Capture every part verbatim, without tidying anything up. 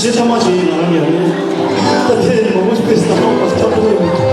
ཞེས་ཐ་མ་ཞིག་ཡིན་ནའང་ཡང་། ད་ཐེངས་མང་པོ་ཞིག་པས་ད་མང་པོ་ཞིག་ཐོབ་ཐུབ་ཡོད།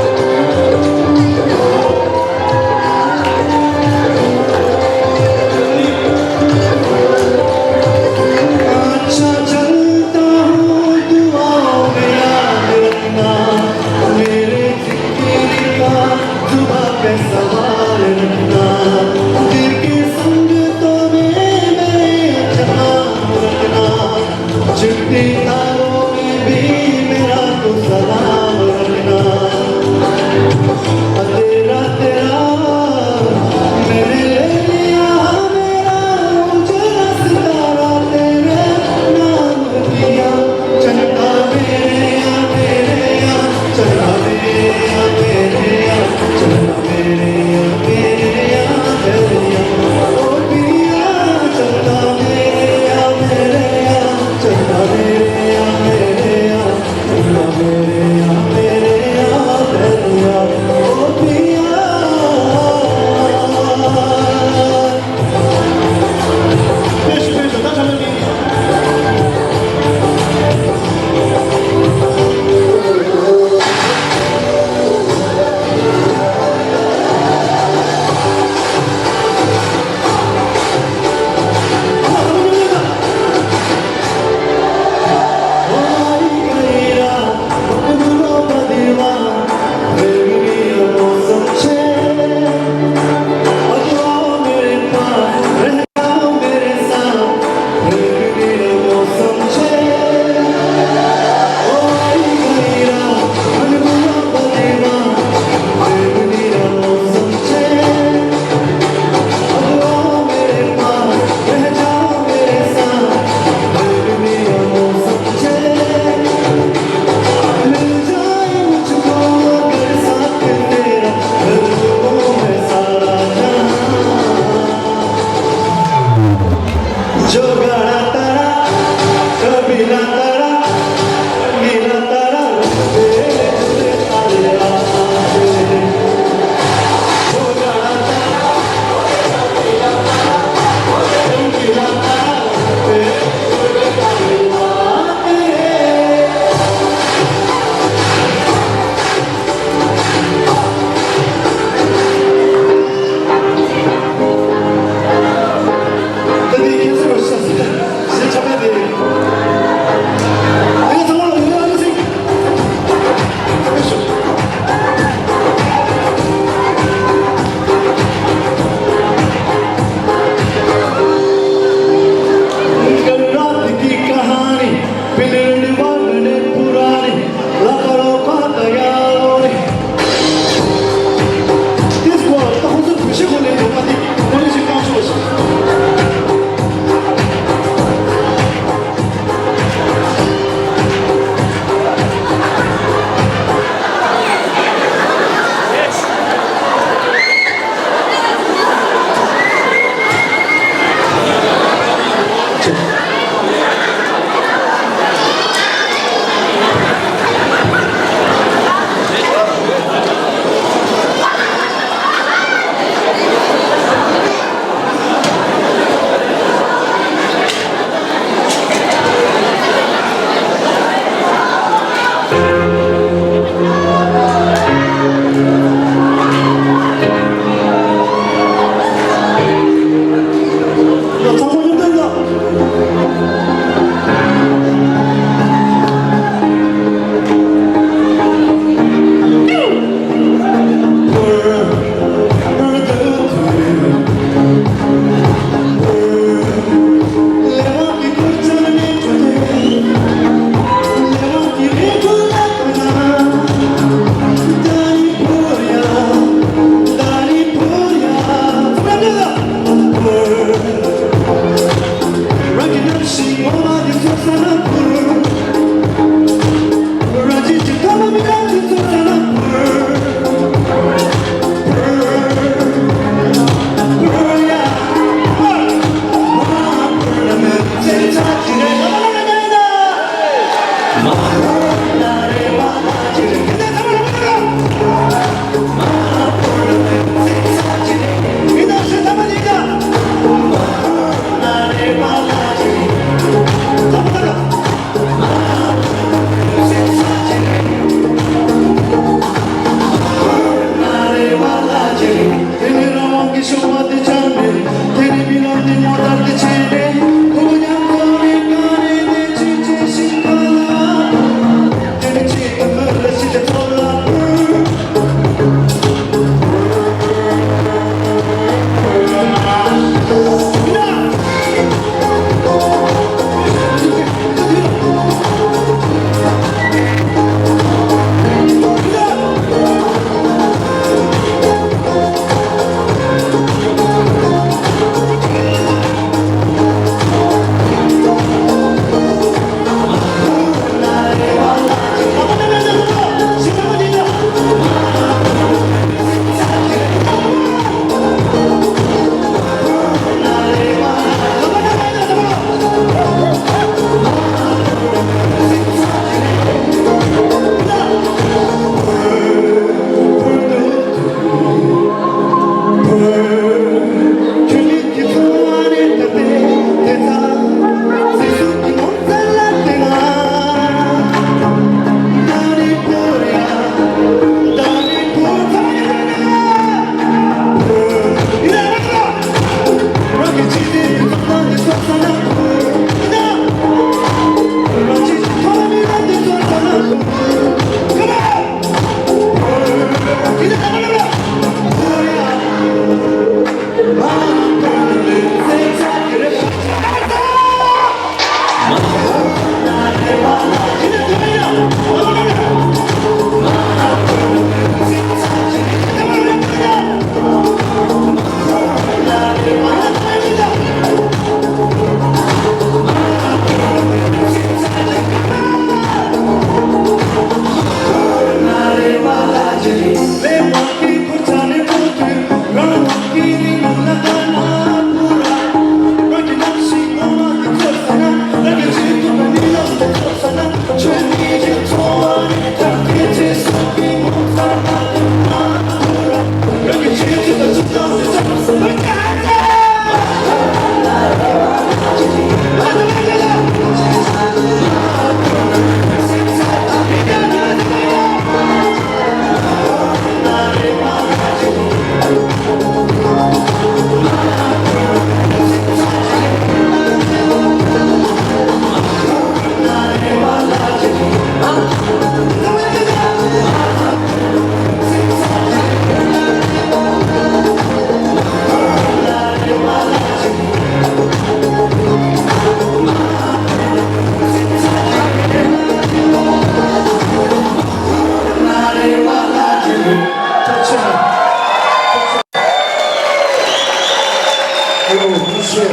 ཐུགས་རྗེ་ཆེ།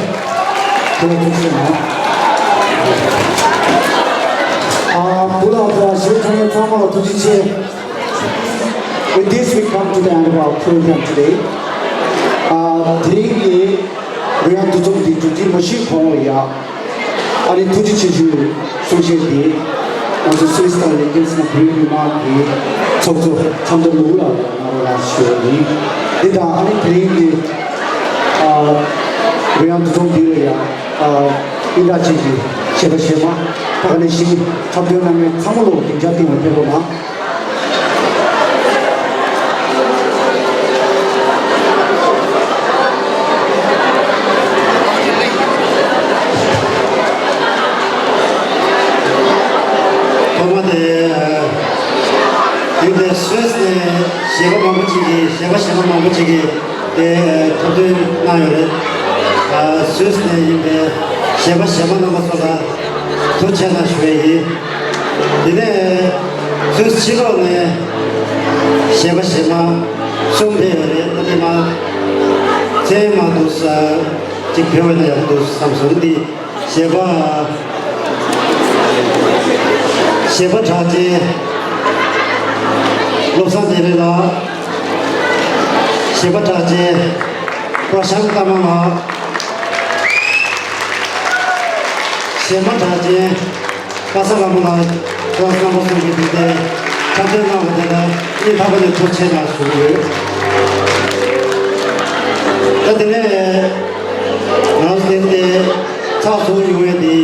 ཐུགས་རྗེ་ཆེ་ན། ཨ། བུ་ལགས་དང་གཞས་འཁྲབ་མཁན་ཚང་མ་ལ་ཐུགས་རྗེ་ཆེ། With this, we come to the end of our program today. ཨ། དེ་རིང་གི་རོལ་དབྱངས་འདུ་འཛོམས་འདི་གྲུབ་ཀྱི་མ་ཤི་གོང་ལ་ཡ། ཨ་རི་ཐུགས་རྗེ་ཆེ་ཞུ་གསུང་བཤད་འདི་ང་ཚོ་སུད་སི་དང་ལེགས་ལྡན་ཟེར་ན་བོད་མི་མང་གི་ཚོགས་གཙོ་ཚང་འཛོམས་ལུག་ལགས་ལ་གནང་རོགས་གནང་ཞུ་བ་ཡིན། འདི་དང་ཨ་རི་དེ་རིང་གི་ཨ། རོལ་དབྱངས་འདུ་འཛོམས་འདི་ལ་ཡང་ཨ། སྙན་གྲགས་ཅན་གྱི་གཞས་པ་གཞས་མ་ད་ག་ནང་བཞིན་འཁྲབ་སྟོན་གནང་མཁན་ཚང་མ་ལ་སྡིངས་ཆ་བཏིང་བ་ཕེབས་རོགས་གནང་། ཐོག་མ་དེ། དེ་འདྲ་སུད་སི་ནས་གཞས་པ་མང་པོ་ཅིག་གིས་གཞས་པ་གཞས་མ་མང་པོ་ཅིག་གིས་དེ་འཁྲབ་སྟོན་གནང་ཡོད་རེད། སུད་སི་ནས་ཡིན་པའི་གཞས་པ་གཞས་མ་རྣམ་པ་ཚོ་ལ་ཐུགས་རྗེ་ཆེ་གནང་ཞུ་ཡས་ཡིན། དེ་ནས་སུད་སི་ཕྱི་ལོགས་ནས་གཞས་པ་གཞས་མ་གསུམ་ཕེབས་ཡོད་རེད། ད་དེ་མ་ཚན་མ་འདུག་ས་ཅིག་ཕེབས་པ་ན་ཡག་པོ་འདུག་བསམ་སོང་། འདི་གཞས་པ། གཞས་པ་གྲགས་ཅན་བློ་བཟང་བདེ་ལེགས་ལགས། གཞས་པ་གྲགས་ཅན་པྲ་ཤང་ཏ་མ་ལགས། གཞས་མ་གྲགས་ཅན་པ་ས་ལྷ་མོ་ལགས། ཁོང་རྣམ་པ་གསུམ་གྱིས་དེ་འཁྲབ་སྟོན་གནང་བ་དེ་ལ་སྙིང་ཐག་པ་ནས་ཐུགས་རྗེ་ཆེ་གནང་ཞུ་གི་ཡོད། ད་དེ་ནས་ང་རང་ཚོ་དེ་ཚོ་ཚགས་ཚུད་ཡོང་བའི་དེ།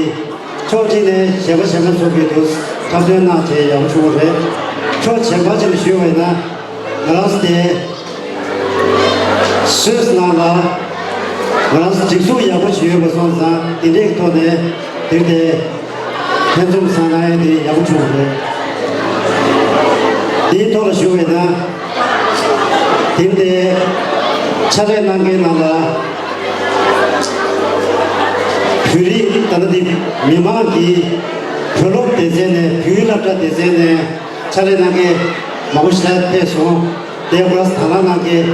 ཕྱོགས་གཅིག་ནས་གཞས་པ་གཞས་མ་ཚོ་གིས་འདུག་འཁྲབ་སྟོན་གནང་བྱས་ཡག་པོ་བྱུང་བ་རེད། ཕྱོགས་གཞན་པ་ཅིག་ནས་ཞུས་པ་ཡིན་ན། ང་རང་ཚོ་དེ་སུད་སི་ནང་ལ་ང་རང་ཚོ་སྒྲིག་འཛུགས་ཡག་པོ་ཞིག་ཡོད་པ་སོང་ཙང་དེ་འདྲའི་ཐོག་ནས་དེར་དེ་ལྷན་འཛོམས་སང་གནང་ཡས་དེ་ཡག་པོ་བྱུང་བ་རེད། དེའི་ཐོག་ལ་ཞུ་བ་ཡིན་ན། དེ་འདྲའི་ཕྱག་ལས་གནང་མཁན་ནང་ལ། བོད་རིགས་ད་ལྟ་འདི་མི་མང་གིས་བོད་སློབ་སྡེ་ཚན་ནས་བོད་ཡིག་སློབ་གྲྭ་སྡེ་ཚན་ནས་ཕྱག་ལས་གནང་མཁན་མང་པོ་ཞིག་ཕེབས་སོང་། དེ་ཁོ་རང་ཚོ་དང་བླངས་གནང་མཁན་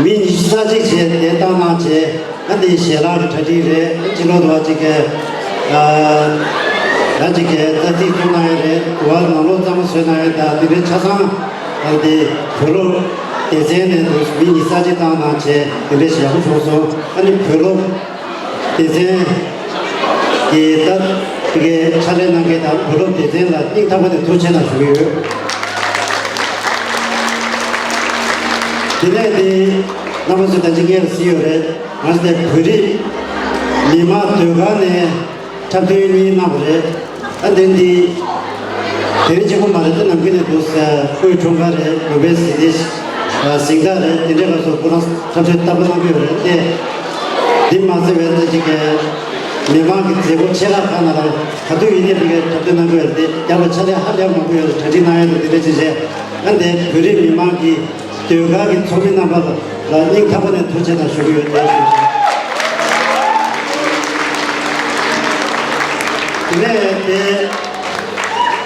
མི་ཉི་ཤུ་རྩ་གཅིག་བྱས་དེ་བཏང་གནང་བྱས་ཨ་འདི་ཞལ་ལག་གི་གྲ་སྒྲིག་རེད། ཕྱི་ལོགས་དུ་བ་གཅིག་གིས་ཨ་ད་གཅིག་གིས་རྩ་རྩིས་བཙུགས་གནང་ཡོད་རེད། དུ་བ་ནང་ལོགས་གཙང་མ་བཟོས་གནང་ཡོད། ད་འདི་འདྲའི་ཆ་ཚང་ཨ་འདི་བོད་སློབ་སྡེ་ཚན་ནས་དུ་མི་ཉི་ཤུ་རྩ་གཅིག་བཏང་གནང་བྱས་དེ་འདྲའི་ཞིག་ཡག་པོ་བྱུང་སོང་། ཨ་ནི་བོད་སློབ་སྡེ་ཚན་གྱི་ད་དེ་གའི་ཕྱག་ལས་གནང་མཁན་དང་བོད་སློབ་སྡེ་ཚན་ལ་སྙིང་ཐག་པ་ནས་ཐུགས་རྗེ་ཆེ་གནང་ཞུ་གི་ཡོད། དེ་ནས་དེ་རྣམ་པ་ཚོས་ད་ཅི་སྔས་ལ་གཟིགས་ཡོད་རེད། ང་ཚོ་བོད་རིགས་མི་མང་ཟློས་གར་ནས་འཁྲབ་སྟོན་གཉིས་གནང་བ་རེད། ཨ་འདི་འདི་དེ་རིང་གཅིག་པོ་མ་རེད། ད་ནམ་རྒྱུན་ནས་འདུག་ས་དབུས་འཁྲུངས་སྐར་རེད། དགོན་པའི་གཟིགས་ཏེ་གཟིགས་ས་རེད། དེ་འདྲའི་སྐབས་སུ་ཁོ་རང་འཁྲབ་སྟོན་རྟག་པར་གནང་གི་ཡོད་རེད་དེ། འདི་མ་ཚད་པའི་ད་ཅིག་གི་མི་མང་གི་མཛད་སྒོ་ཆེ་ཁག་ཁག་ནང་ལ་ག་དུས་ཡིན་ནའི་དེ་གའི་འཁྲབ་སྟོན་གནང་གི་ཡོད་རེད་དེ། རྒྱབ་ལ་ཕྱག་ལས་ཧ་ལས་མང་པོ་ཡོད་རེད། གྲ་སྒྲིག་གནང་ཡ་དང་དེ་འདྲ་བྱས་བྱས། ཨ་འདི་བོད་རིགས་མི་མང་གི་ཟློས་གར་གྱི་ཚོགས་མི་རྣམ་པ་ལ་སྙིང་ཐག་པ་ནས་ཐུགས་རྗེ་གནང་ཞུ་གི་ཡོད་དེ་ཞུ། དེ་ནས་དེ་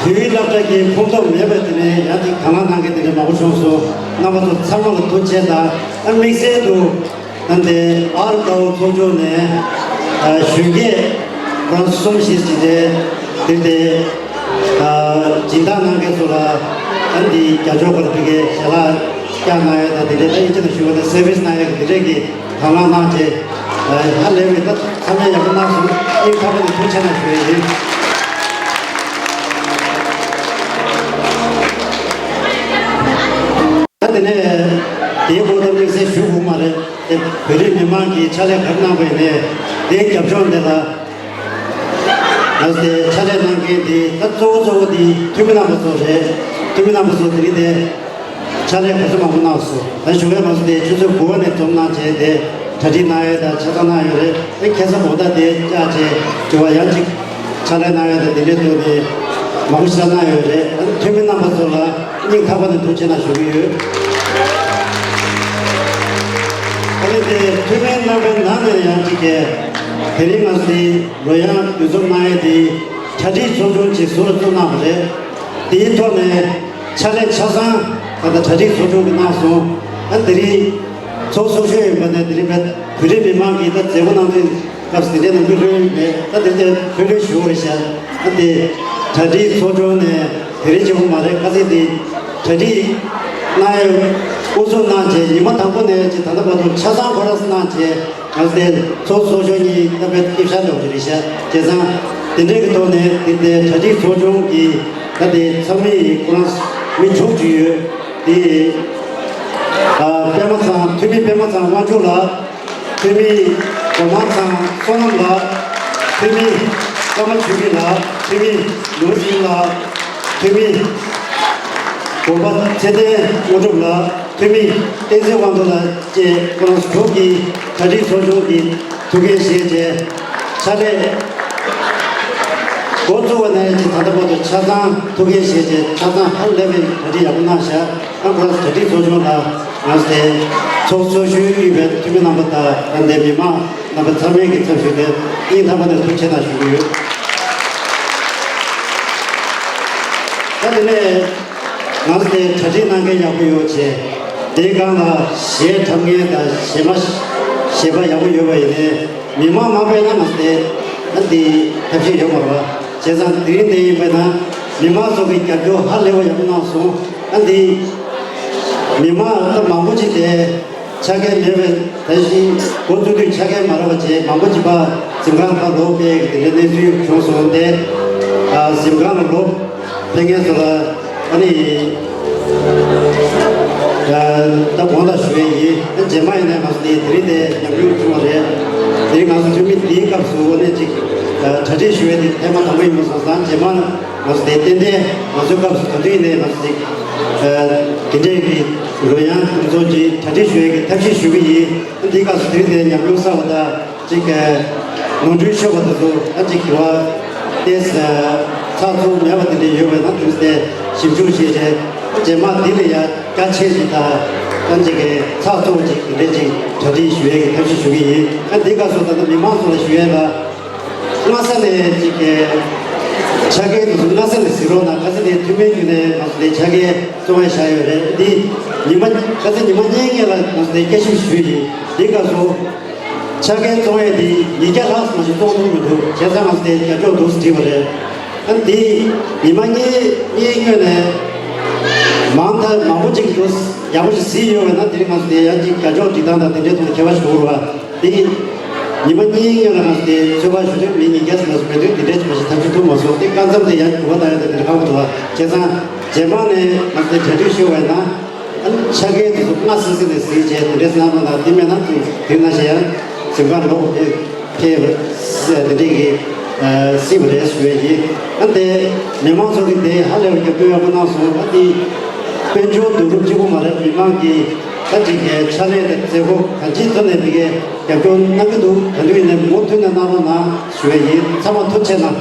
བོད་ཡིག་སློབ་གྲྭ་གི་ཁོངས་གཏོགས་མེད་པའི་དེ་ནས་ཡང་ཅིག་དང་བླངས་གནང་མཁན་དེ་འདྲ་མང་པོ་བྱུང་སོང་། རྣམ་པ་ཚོ་ཚང་མ་ལ་ཐུགས་རྗེ་ཆེ་དང་། ཨ་དམིགས་བསལ་དུ་ཨ་འདི་ཨར་ཀའོ་ཚོགས་ཆུང་ནས་ཨ་གཞོན་སྐྱེས་ཁོ་རང་གསུམ་བཞི་ཅིག་རེད། དེ་དེ་ཨ་སྦྱིན་བདག་གནང་མཁན་ཚོ་ལ་ཨ་འདི་རྒྱབ་སྐྱོར་སྐོར་དེ་གའི་ཞལ་ལག་བཀྱག་གནང་ཡ་དང་། དེ་འདྲའི་ད་ཡིན་གཅིག་ལ་ཞུ་བ་དང་སེར་བིས་གནང་ཡ་གི་དེ་འདྲའི་གི་དང་བླངས་གནང་བྱས། ཨ་ཧ་ལས་པའི་ད་ཚང་མས་ཡག་པོ་གནང་སོང་། སྙིང་ཐག་པ་ནས་ཐུགས་རྗེ་ཆེ་གནང་ཞུ་ཡ་ཡིན། ད་དེ་ནས་དེའི་སྐོར་ད་དམིགས་བསལ་ཞུ་དགོས་མ་རེད་དེ། བོད་རིགས་མི་མང་གིས་ཕྱག་ལས་ག་རེ་གནང་པ་ཡིན་ནའི་དེའི་རྒྱབ་ལྗོངས་དེ་ལ་ང་ཚོ་དེ་ཕྱག་ལས་གནང་མཁན་དེ་ད་གཙོ་བོ་གཙོ་བོ་དེ་འཐུས་མི་རྣམ་པ་ཚོ་རེད། འཐུས་མི་རྣམ་པ་ཚོ་དེ་རིང་དེ་ཕྱག་ལས་ག་ཚོད་མང་པོ་གནང་སོང་། ད་ཞོགས་ཀས་ང་ཚོ་དེ་ཆུ་ཚོད་དགུ་པ་ནས་འཛོམས་གནང་བྱས་དེ་གྲ་སྒྲིག་གནང་ཡས་དང་ཆ་ཚང་གནང་ཡོད་རེད། དེ་ཁ་སང་དགོང་དག་དེ་བཅར་བྱས་དྲི་བ་ཡང་ཅིག་ཕྱག་ལས་གནང་ཡ་དང་དེ་འདྲའི་ཐོག་ནས་མང་པོ་ཞིག་གནང་ཡོད་རེད། ཨ་ནི་འཐུས་མི་རྣམ་པ་ཚོ་ལ་སྙིང་ཐག་པ་ནས་ཐུགས་རྗེ་ཆེ་གནང་ཞུ་གི་ཡོད། ཨ་ནི་དེ་འཐུས་མི་རྣམ་པའི་ནང་ནས་ཡང་གཅིག་གིས་དེ་རིང་ང་ཚོའི་རོལ་དབྱངས་འདུ་འཛོམས་གནང་ཡ་དེ་གྲ་སྒྲིག་ཚོགས་ཆུང་ཅིག་ཟུར་ལ་བཙུགས་གནང་བ་རེད། དེའི་ཐོག་ནས་ཕྱག་ལས་ཆ་ཚང་ད་ལྟ་གྲ་སྒྲིག་ཚོགས་ཆུང་གིས་གནང་སོང་། ཨ་དེ་རིང་ ཚོགས་གཙོ་ཤོས་ཡིན་པ་ནས་དེ་རིང་བོད་རིགས་མི་མང་གིས་ད་མཛད་སྒོ་གནང་དུས་སྐབས་དེ་འདྲའི་ནང་ཁུལ་ལྷོད་མེད། ད་དེ་འདྲའི་ལྷོད་ལྷོད་ཞུ་བ་རེད་ཤག་ཨ་དེ་གྲ་སྒྲིག་ཚོགས་ཆུང་ནས་དེ་རིང་བྱེད་དགོས་མ་རེད། ཁ་སང་དེ་གྲ་སྒྲིག་གནང་ཡས་དབུ་འཛུགས་གནང་བྱས་ཉི་མ་དང་པོ་ནས་ཅིག་ད་ལྟ་བར་དུ་ཆ་ཚང་ཁོ་རང་གནང་བྱས། ང་ཚོ་དེ་ཚོགས་གཙོ་ཤོས་གཉིས་ད་དཔེ་སྐད་ཆ་འདྲ་བོ་ཞིག་རེད་ཤག་བྱས་ཙང་དེ་འདྲའི་གི་ཐོག་ནས་དེ་དེ་གྲ་སྒྲིག་ཚོགས་ཆུང་གི་ད་དེ་ཚང་མ་ཡིན་ཁོ་རང་མི་དྲུག་ཅིག་ཡོད། དེ་ཨ་པད་མ་ཚང་འཐུས་མི་པད་མ་ཚང་དབང་ཕྱུག་ལགས། འཐུས་མི་སྒོ་མང་ཚང་བསོད་ནམས་ལགས། འཐུས་མི་ཀརྨ་ཆོས་སྐྱིད་ལགས། འཐུས་མི་ནོར་སྲིད་ལགས། འཐུས་མི་དགོན་པ་ཚེ་བརྟན་དངོས་གྲུབ་ལགས། འཐུས་མི་བསྟན་འཛིན་དབང་འདུས་ལགས་བཅས་ཁོང་རྣམ་དྲུག་གིས་གྲ་སྒྲིག་ཚོགས་ཆུང་གི་ཐུགས་འགན་བཞེས་བྱས་ཕྱག་ལས་འགོ་བཙུགས་པ་ནས་ཀྱི་ད་ལྟ་བར་དུ་ཆ་ཚང་ཐུགས་འགན་བཞེས་བྱས་ཆ་ཚང་ཧ་ལས་པའི་གྲ་སྒྲིག་ཡག་པོ་གནང་བཞག་ཨ་ཁོ་ར་གྲ་སྒྲིག་ཚོགས་ཆུང་ལ་ང་ཚོ་དེ་ཚོགས་གཙོ་ཞུ་ཡོད་པའི་འཐུས་མི་རྣམ་པ་དང་ད་ལྟའི་མི་མང་རྣམ་པ་ཚང་མས་ཀྱི་ཚབ་ཞུས་ཏེ་སྙིང་ཐག་པ་ནས་ཐུགས་རྗེ་གནང་ཞུ་གི་ཡོད། ད་དེ་ནས་ང་ཚོ་དེ་གྲ་སྒྲིག་གནང་མཁན་ཡག་པོ་ཡོད་ཅེས། དེའི་སྒང་ལ་གཞས་འཁྲབ་མཁན་དང་གཞས་མ་གཞས་པ་ཡག་པོ་ཡོད་པ་ཡིན་ནའི་མི་མང་མ་ཕེབས་ན་ང་ཚོ་དེ་ཨ་འདི་ཐབས་ཤེས་ཡོད་མ་རེད་བ། བྱས་ཙང་དེ་རིང་དེ་ཡིན་པས་ན་མི་མང་ཚོ་གི་རྒྱབ་སྐྱོར་ཧ་ལས་པ་ཡག་པོ་གནང་སོང་། ཨ་འདི་མི་མང་ད་མང་པོ་ཅིག་དེ། ཆ་རྐྱེན་མེད་པའི་ད་གཞི་འགོ་བཙུགས་དུས་ཆ་རྐྱེན་མ་རག་པ་བྱས་མང་པོ་ཅིག་ཕར་གཟིམ་ཁང་ལ་ལོག་པའི་དེ་འདྲའི་གནས་ཚུལ་བྱུང་སོང་སྟེ། ཨ་གཟིམ་ཁང་ལ་ལོག་ཕེབས་མཁན་ཚོ་ལ་ཨ་ནི་ཨ་ད་དགོངས་དག་ཞུ་ཡས་ཡིན། ཨ་རྗེས་མ་ཡིན་ནའི་ང་ཚོ་དེ་དེ་རིང་དེ་ཉམས་མྱོང་བྱུང་བ་རེད། དེ་རིང་ང་ཚོ་འཐུས་མི་དེའི་སྐབས་སུ་ཨ་ནི་ཅིག་ཨ་གྲ་སྒྲིག་ཞུ་ཡས་དེ་ཐེངས་མ་དང་པོ་ཡིན་པ་སོང་ཙང་རྗེས་མ། ང་ཚོ་དེ་ཏན་ཏན་ང་ཚོའི་སྐབས་སུ་ག་དུས་ཡིན་ནའི་ང་ཚོ་ཅིག་ཨ་དེ་འདྲའི་གི་རོལ་དབྱངས་ཁོང་ཚོ་ཅིག་གྲ་སྒྲིག་ཞུ་ཡས་ཀྱི་ཐབས་ཤེས་ཞུ་གི་ཡིན། འདིའི་སྐབས་སུ་དེ་རིང་དེ་ཉམས་མྱོང་བསགས་པ་དང་ཅིག་ཨ་ནོར་འཁྲུལ་ཤོར་བ་དེ་ཚོ་ཨ་ཅིག་གི་བ་ཏེས་ཚགས་ཚུད་མེད་པ་དེ་འདྲ་ཡོད་པས་ན་དེ་ཚོ་དེ་ཞིབ་འཇུག་བྱས་རྗེས་རྗེས་མ་འདི་ལ་ཡང་རྒྱ་ཆེ་ཞིག་དང་ཨ་ཅིག་གི་ཚགས་ཚུད་ཅིག་དེ་འདྲའི་ཅིག་གྲ་སྒྲིག་ཞུ་ཡས་ཀྱི་ཐབས་ཤེས་ཞུ་གི་ཡིན། ཨ་འདིའི་སྐབས་སུ་ད་ལྟ་མི་མང་ཚོ་ལ་ཞུ་ཡས་ལ། སྔ་ས་ནས་ཅིག་གི་ཆ་རྐྱེན་དེ་ཚོ་སྔ་ས་ནས་གཟིགས་རོགས་གནང་། ཁ་སང་དེ་འཐུས་མི་བརྒྱུད་ནས་ང་ཚོ་དེ་ཆ་རྐྱེན་བཙོང་ཡ་བཞག་ཡོད་རེད། འདི་ཉི་མ་ཁ་སང་ཉི་མ་གཉིས་སྔོན་ལ་ང་ཚོ་དེ་བསྐྱར་ཞིབ་ཞུས་ཡིན། འདི་སྐབས་སུ་ཆ་རྐྱེན་བཙོང་ཡས་དེ་ཉིས་བརྒྱ་ལྷག་ཙམ་ཞིག་བཙོང་ཐུབ་མི་འདུག་བྱས་ཙང་ང་ཚོ་དེ་རྒྱབ་སྐྱོར་འདུག་སེ་བྲིས་པ་རེད། ཨ་འདི་ཉི་མ་གཉིས་གཉིས་སྔོན་ནས་མང་ཐལ་མང་པོ་ཅིག་འདུག་ཡག་པོ་ཞིག་གཟིགས་ཡོད་པ་ན་དེ་རིང་ང་ཚོ་དེ་ཡང་ཅིག་རྒྱབ་སྐྱོར་སྒྲིག་སྟངས་དང་དེ་འདྲའི་ཐོག་ནས་ཁྱད་པར་ཞིག་འདུག་རེད་བ། དེ་ཉི་མ་གཉིས་སྔོན་ལ་ང་ཚོ་དེ་ཚོད་དཔག་ཞུ་དུས་མི་ཉིས་བརྒྱ་ཙམ་ལ་སོགས་མེད་དུས་དེ་འདྲའི་ཅིག་མ་ཞིག་ཐག་གཅོད་ཐུབ་མ་སོང་། དེ་སྐབས་མཚམས་དེ་ཡང་འགྱུར་བ་བཏང་ཡ་དེ་འདྲ་ཁག་པོ་འདུག་བ། བྱས་ཙང་རྗེས་མ་ནས་ང་ཚོ་དེ་གྲ་སྒྲིག་ཞུ་བས་ན་ཨ་ནི་ཆ་རྐྱེན་དེ་ཚོ་སྔ་སེ་སེ་ནས་གཟིགས་བྱས་དེ་འདྲའི་བསམ་བློ་དང་དེ་མེད་ན་དེ་དེ་ན་བྱས་ཡང་གཟིམ་ཁང་ལོག་དེ་ཕེབས་དེ་འདྲའི་གི་སྲིད་པ་རེད་ཞུ་བས་ཡིན། ཨ་ནི་དེ་མི་མང་ཚོ་གི་དེ་ཧ་ལས་པ་རྒྱབ་སྐྱོར་ཡག་པོ་གནང་སོང་། ཨ་ནི་དཔལ་འབྱོར་བསྡུ་རུབ་གཅིག་པོ་མ་རེད། མི་མང་གི་ད་ཅིག་གི་ཕྱག་ལས་དང་མཛད་སྒོ་གང་ཅིའི་ཐོག་ནས་དེ་གའི་རྒྱབ་སྐྱོར་གནང་གི་འདུག་ག་དུས་ཡིན་ནའི་མུ་མཐུད་ནས་གནང་རོགས་གནང་ཞུ་བས་ཡིན། ཚང་མ་ཐུགས་རྗེ་གནང་།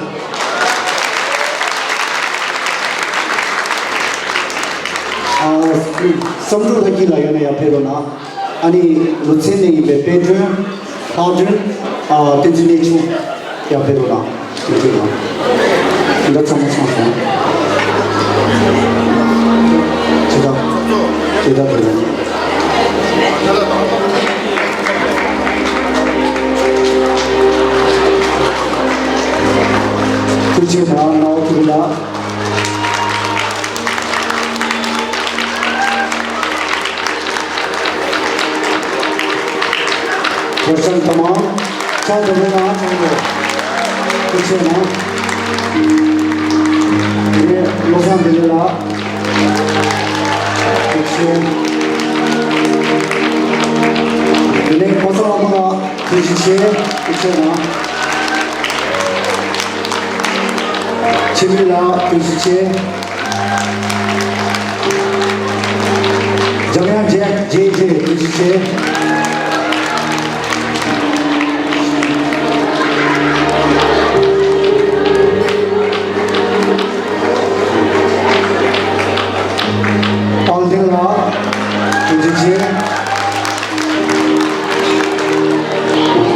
ཨ་བསམ་གྲུབ་ལྷ་སྐྱིད་ལགས་ཡོད་ན་ཡར་ཕེབས་རོགས་གནང་། ཨ་ནི་ལུ་ཚན་ནས་ཡིན་པའི་དཔལ་སྒྲོན། ལྷག་སྒྲོན། ཨ་བསྟན་འཛིན་གནས་ཆུང་ཡར་ཕེབས་རོགས་གནང་། ཐུགས་རྗེ་གནང་། འདི་འདྲ་ཚང་མ་ཚང་སོང་། ཇི་ལྟར་ཇི་ལྟར་དེ་རེད། ཐུགས་རྗེ་གནང་། ནོར་ཐུབ་ལ། བར་སང་ཐ་མ་ཆ་དེ་ལ་ང་ཚང་གི་ཐུགས་རྗེ་གནང་། ངས་བློ་བཟང་བདེ་ལེགས་ལགས་ཐུགས་རྗེ་ཆེ། དེ་ནས་ཕོ་བྲང་བླ་མ་ལགས་ཐུགས་རྗེ་ཆེ། ཐུགས་རྗེ་གནང་། འཆི་མེད་ལགས་ཐུགས་རྗེ་ཆེ། འཇམ་དབྱངས་རྗེ་རྗེ་རྗེ་ཐུགས་རྗེ་ཆེ། དཔལ་ལྡན་ལགས་ཐུགས་རྗེ་ཆེ།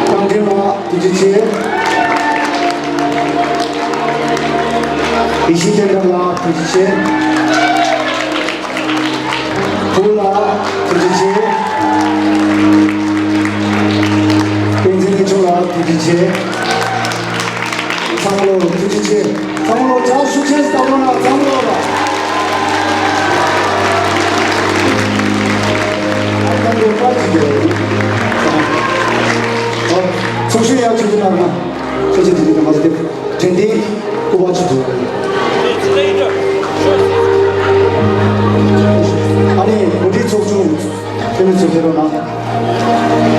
རྟ་མགྲིན་ལགས་ཐུགས་རྗེ་ཆེ། ཡེ་ཤེས་ཅན་དར་ལགས་ཐུགས་རྗེ་ཆེ། ཕུ་བོ་ལགས་ཐུགས་རྗེ་ཆེ། ཟེར་རོགས་གནང་།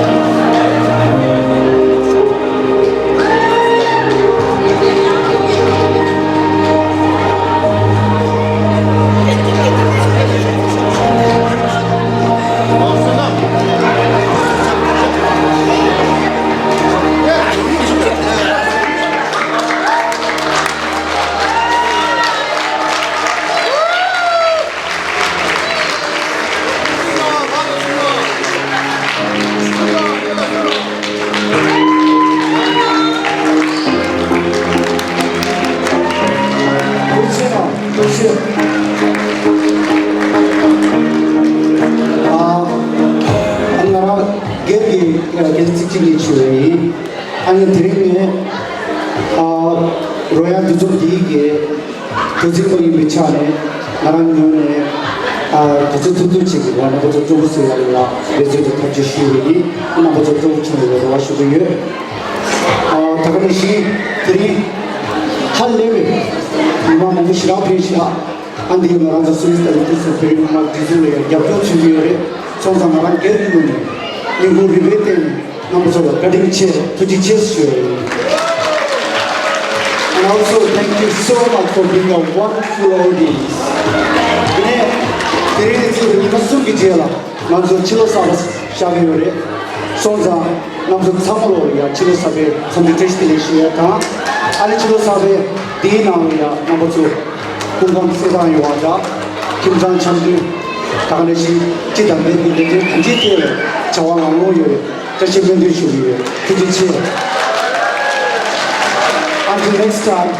ཨ་ང་རང་སྒེར་གྱི་སྐད་ཆ་གཅིག་གཉིས་ཞུ་བ་ཡིན། ཨ་ནི་དེ་རིང་ནས་ཨ་རོལ་དབྱངས་འདུ་འཛོམས་འདིའི་གི་འགོ་འཛིན་པ་ཡིན་པའི་ཆ་ནས་ང་རང་ངོས་ནས་ཨ་དུས་ཚོད་ཐུང་ཐུང་ཅིག་གི་ནང་ང་ཚོ་ཀྲུང་གོ་སི་ལ་ཡོད་ལ་འབད་བརྩོན་དུ་ཐབས་ཇུས་ཞུས་པ་ཡིན། རྣམ་པ་ཚོ་ཀྲུང་གོ་ཆུང་བའི་རེ་བ་ཞུ་གི་ཡོད། ཨ་ད་ག་ནང་བཞིན་དེ་རིང་ཧ་ལས་པའི་མི་མང་མང་པོ་ཞེ་དྲག་ཕེབས་ཤག་ཨ་འདི་ང་རང་ཚོ་སུད་སི་དང་དུས་སུ་བོད་མི་མང་སྒྲིག་འཛུགས་ལ་ཡང་རྒྱབ་སྐྱོར་བྱེད་ཀྱི་ཡོད་རེད། སོང་ཙང་ང་རང་སྒེར་གྱི་ངོས་ནས་སྙིང་ཁུང་རུས་པའི་གཏིང་ནས་རྣམ་པ་ཚོ་ལ་བཀའ་དྲིན་ཆེ་ཐུགས་རྗེ་ཆེ་ཞུ་ཡ་ཡིན། And also thank you so much for being a wonderful audience. དེ་ནས་དེ་རིང་ཚོ་ཉི་མ་གསུམ་གྱི་རྗེས་ལ་ང་ཚོ་ཕྱི་ལོ་གསར་པ་ཤར་གྱི་ཡོད་རེད། སོང་ཙང་རྣམ་ཚོ་ཚང་མ་ལོ་ཡ་ཕྱི་ལོ་གསར་པའི་འཚམས་འདྲི་བཀྲ་ཤིས་བདེ་ལེགས་ཞུ་ཡ་དང་། ཨ་ནི་ཕྱི་ལོ་གསར་པའི་འདིའི་ནང་ལ་ཡ་རྣམ་པ་ཚོ་སྐུ་ཁམས་གསལ་ཐང་ཡོང་བ་དང་། ཁྱིམ་ཚང་འཆམ་མཐུན། ད་ག་ནང་བཞིན་སྤྱི་དང་སྨན་གྱི་ལས་དོན་གང་ཅིའི་ཐད་ལ་བྱ་བ་ལམ་ལྷོང་ཡོང་བའི་བཀྲ་ཤིས་སྨོན་འདུན་ཞུ་གི་ཡོད། ཐུགས་རྗེ་ཆེ། Until next time,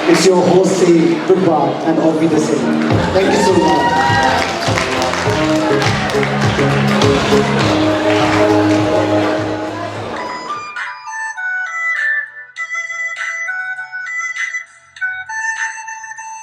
it's your host saying goodbye and auf Wiedersehen. Thank you so much.